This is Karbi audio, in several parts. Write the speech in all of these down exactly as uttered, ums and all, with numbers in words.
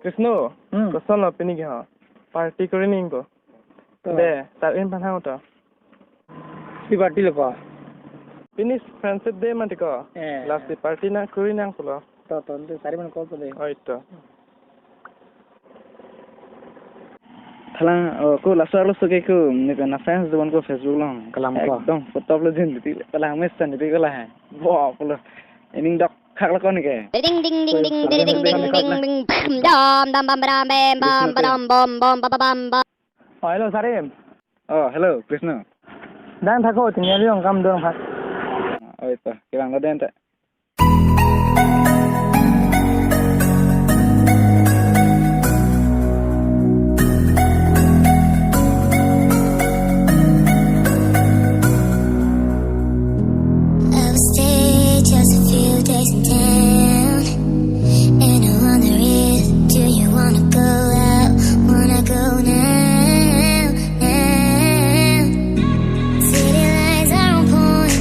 Krishna, Hmm. Kosonlo pini ke ho? Party kori nangpo. To. De, Sarim aphan hang to. Kopi party lo ko? Pini Friendship Day mati ko. Eh. Last day party nangkori nang pulo. To, to, to, Sarim aphan call to de. Oi to. Thalang, oh, ko laso arloso ke ko, ne ko na friends do ko Facebook along. Kalang ko. Ekdom, photo upload jin di, kalang mes san di ko la hai. Bo, pulo. Ening dokthak lo ko ne ke. Ding ding ding ding ding ding ding ding ding, dam dam bam bam bam bam bam bam bam bam bam bam bam. Oh, hello, Sarim. Oh, hello, Krishna. Dang thak ko, tinggal yung kam dong thak. Oh, ito. Kevang lo den ta. I'll stay just a few days in town. And I wonder if, do you wanna go out? Wanna go now, now? City lights are on point.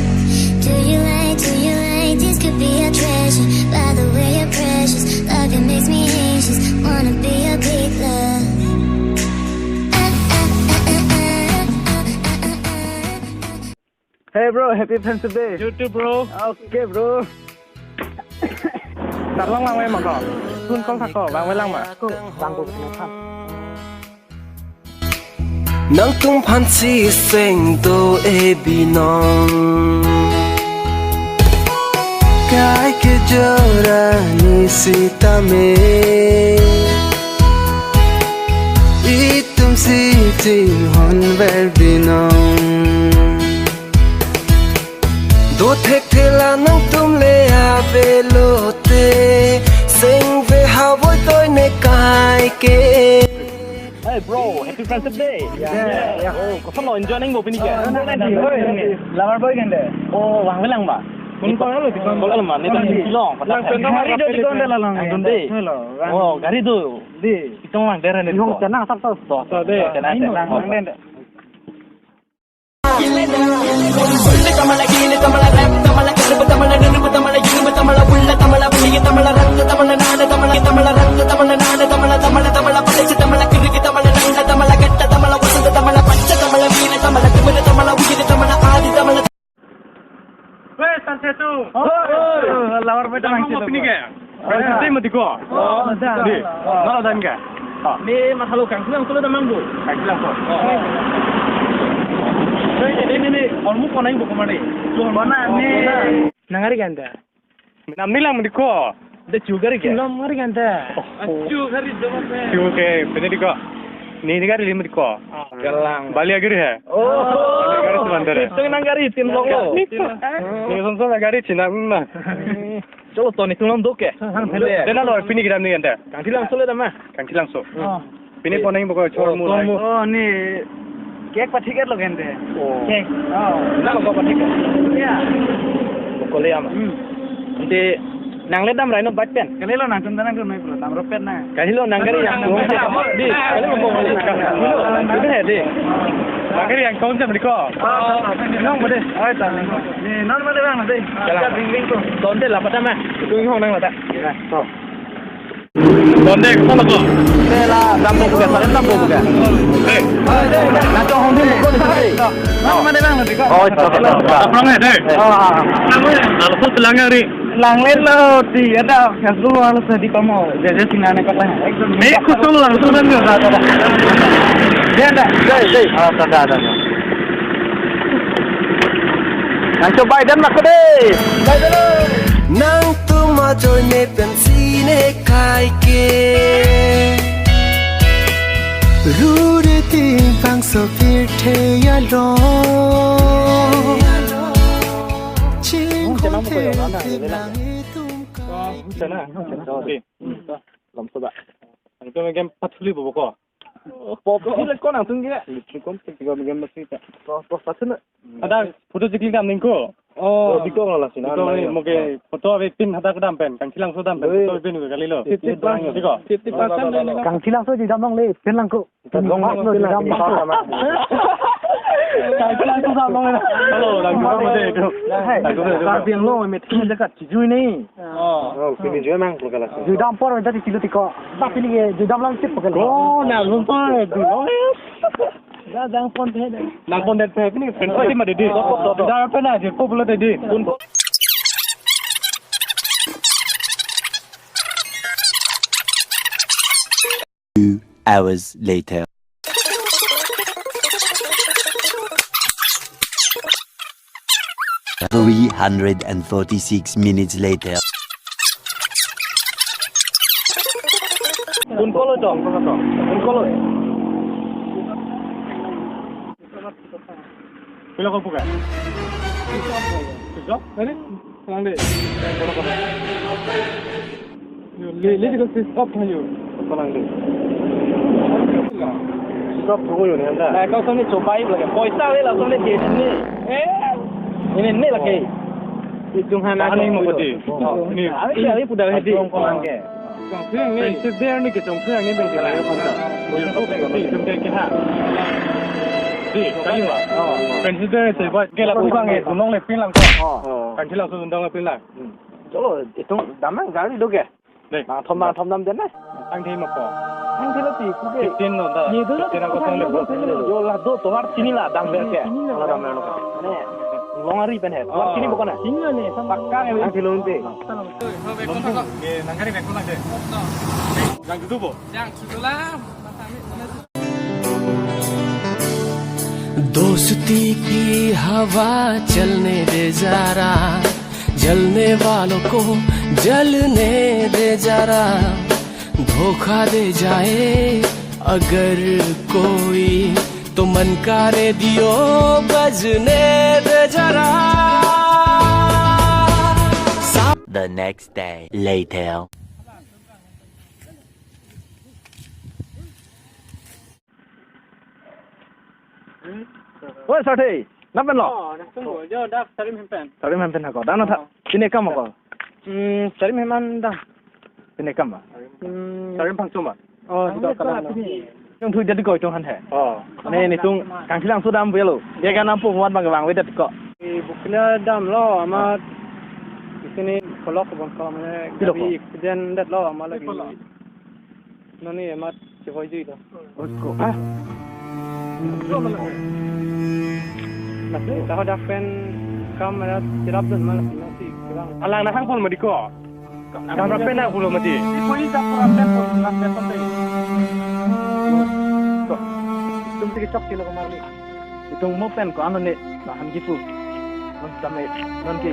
Do you like, do you like? This could be a treasure. By the way, you're precious. Love, it makes me anxious. Wanna be a big love. Hey bro, happy Friendship Day. You too, bro. Okay, bro. Dak long vangve ma ko? Phone call thak ko, vangve lang ma? Ko, vang ko, ko, ko. Nangtum aphan si seng do-e binong. Kai kejor arni sitame. Itum si chinghonver binong. Do thekthe la nangtum le ave lote, sengve ha voi toi ne kai ke. Hey bro, happy Friendship Day. Yeah, yeah. Oh, kosonlo, enjoy nangpo pini ke? Enjoy nangpo. Oi, lover boy kende. Oh, vangve lang ma? Phone call lo, phone call lo ma? Ne ta long. Lang pen gari do di ko nde la long. Ang dun de. Hello. Oh, gari do. Di. Itong lang dera ne. Yung ko. Chana sap to. To, to, de. Chana, chana. Lang, lang de. Weh, sanse tu. Oh, lover boy ta nang sih pini ke? Berarti mati ko. Oh, ada. Di. Mana dan ke? Ah. Ne mathalo Kangkilangso le damnang do. Kangkilangso. Oh. Ini, ini, ini, olmu konai buku mana? Mana ni? Nang gari ke anta? Namni lang mati ko. De chu gari ke? Lom gari ke anta? Oh. Chu gari do ma pe? Chu ke, pini di ko. Ne, ne gari le mati ko. Galang. Bali agiri hai. Oh. Gari sebentar ya. Itu nang gari tim long lo. Ni kosonson gari chinam ma. Cholo to, netum long do ke. Dena lo pini kedam ne anta. Kangkilangso le dam ma? Kangkilangso. Oh. Pini konai buku chor mu lai. Oh, ne cake pathik-et lo kente. Oh. Cake. Oh. Na buku pathik-et. Ya. Buku le ama. Hmm. Ante nang le damra-i non bike pen? Kalilo nangtum ta nangtum noi pro damra pen na. Kalilo nang gari yang. Di, kalilo mo. Kalilo. Kalilo he di. Nang gari yang kau jam di ko. Nong mo de. Ai ta nong. Ni non mo de bang de. Kalang. Ka bing bing ko. Tonte la pata ma. Tu hong nang la ta. Ya. To. Tonte ko lo ko. Te la dampo buka, sare dampo buka. Eh. Na to hong di ko. Nong mo de bang de ko. Oh, to, to, to. Apang eh, de. Oh. Lalu tu telangang ri. Langlelo ti ada Facebook lalu sedih kamu. Jadi sini aneh kata. Ekdom. Ni kosong langsung kan nggak ada. Dia ada. Dei, dei. Oh, ada, ada. Nang coba dan mak dei. Nangtum ajoine pensi ne kai ke. Rure ti bangso pirthe along. Chingkong the ti bang itum kai. Sana. Lamsoba. Nangtum game pathuli bobo ko. Pop ko le ko nangtum ke. Chingkong te ko game masita. Pop, pop pathuli. Ada photo jikli kam ningko. Oh, di ko la sina. Di ko mo ke photo ave pin hadak dam pen, Kangkilangso dam pen, photo pin kalilo. Fifty percent. Di ko. Fifty percent le. Kangkilangso ji dam nong le, pin lang ko. Dong lo, dam. Hello, lang tu apa deh? Hai, Karbi Anglong, met kini dekat Chijui ni. Oh. Oh, pini jui mang tu kalau. Jui dam por, tadi kilo tiko. Tapi ni jui dam lang sip pakai. Oh, na lupa tu. Dah, dah pon deh. Nang pon deh, pini friend pasti ma didi. Dah apa na, dia popular didi. Pun. Two hours later. Three hundred and forty-six minutes later. Kun kolo dong, kun kolo. Pila ko buka? Stop, tadi? Tenang deh. Yo, le, le, dikit stop tha yo. Tenang deh. Stop ko yo, nanda. Nah, kau sini coba lagi. Poisa le langsung le di sini. Eh, ini, ini lagi. Itu hana ini mau gede. Ini. Ini, ini pudah hedi. Chongphang ke. Chongphang ni. Friendship day ni ke Chongphang ni bang kela yo konta. Friendship day ke ha. Di, kali ba? Oh. Friendship day se ba. Kela ku bang eh, dunong le pin lang ko. Oh. Kan thila su dunong le pin lang. Hmm. Chalo, itu damang gari do ke? Deh. Bang thom, bang thom dam den na. Ang thim ko. Ang thim ti ku ke. Fifteen no da. Ye do. Fifteen ko thang le. Yo la do tovar chini la dam ber ke. Chini la. La dam ber lo. Ne. Long ari pen he. Tovar chini bukan na. Chini la ne. Pakka ne. Ang thim lo te. Ye nang kari bek ko na de. Yang itu bo. Yang sudah lah. दोस्ती की हवा चलने दे जरा, जलने वालों को जलने दे जरा, धोखा दे जाए अगर कोई, तो मन का रेडियो बजने दे जरा। The next day later. Oi, Sarthe, nang pen lo? Oh, nang pen lo. Jo, dak Sarim hem pen. Sarim hem pen ha ko. Dang na tha. Oh. Pine kam ko. Hmm, Sarim hem an dang. Pine kam ba? Hmm. Sarim phang chuma. Oh, ang sudah le kalang. Yang thui jadi koi tong han he. Oh. Ane netum Kangthilangso dam velo. Dia kan ampu muat bang bang vedet ko. Di Bukila dam lo amat. Di sini kolok bang kolok mana. Pilo ko? Gabi accident det lo amat lagi. Pilo. Noni amat si hoi jui to. Oi ko. Ha? Nasi tahu dak pen kam ada tirap dan mana sih nasi kurang. Alang nahang pon mati ko. Kam rapen na pulo mati. Di poli dak kurang pen pon nang pen pon deh. Ko. Tum tiki chok silo kemari. Itum mo pen ko ano ne bahan kipu. Non tame non ki.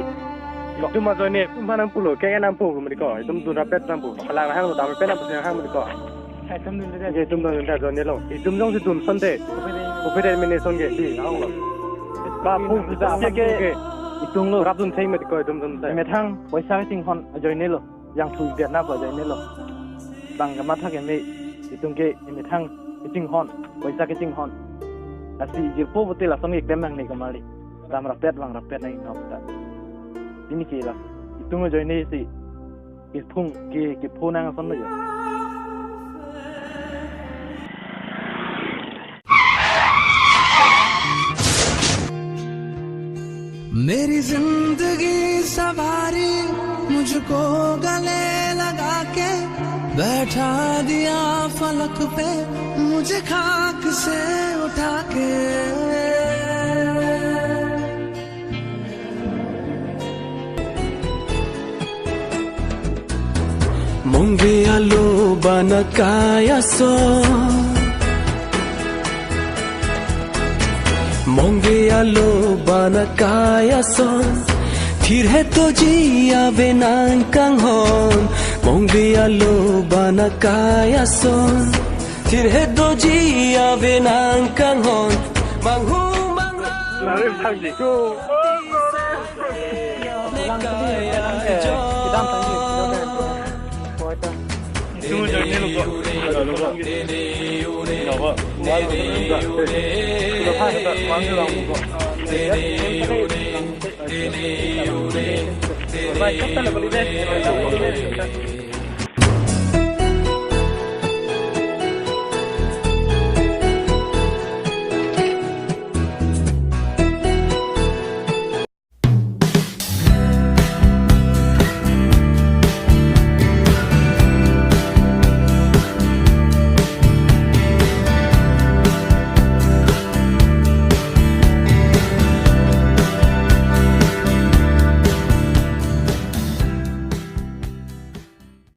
Itum ajoine itum hanang pulo ke enam pu mari ko. Itum dun rapet nam pu. Alang hang lo dam pen nam pu hang mari ko. Hai, itum dun de. Ke itum dun de ajoine lo. Itum jongsi dun son de. Upede mene son ke di hang lo. Ba pu sa ke ke. Itum lo rap dun thei mari ko itum dun thei. Methang poisa kachinghon ajoine lo. Yang thui biar na ba jai ne lo. Bang kamatha ke me itum ke imethang kachinghon, poisa kachinghon. Lasi jirpo bote lason ke klem nangne kamali. Dam rapet bang rapet nang ikam ta. Ini ke la. Itum ajoine si kethung ke kepho nang ason lo ya. मेरी जिंदगी सवारी मुझको गले लगा के बैठा दिया फलक पे मुझे खाक से उठा के। Mongve alo bana kaya so. Mongve alo bana kaya so. Thir hai to ji ave nang kanghon. Mongve alo bana kaya so. Thir hai to ji ave nang kanghon. Manghu mangra.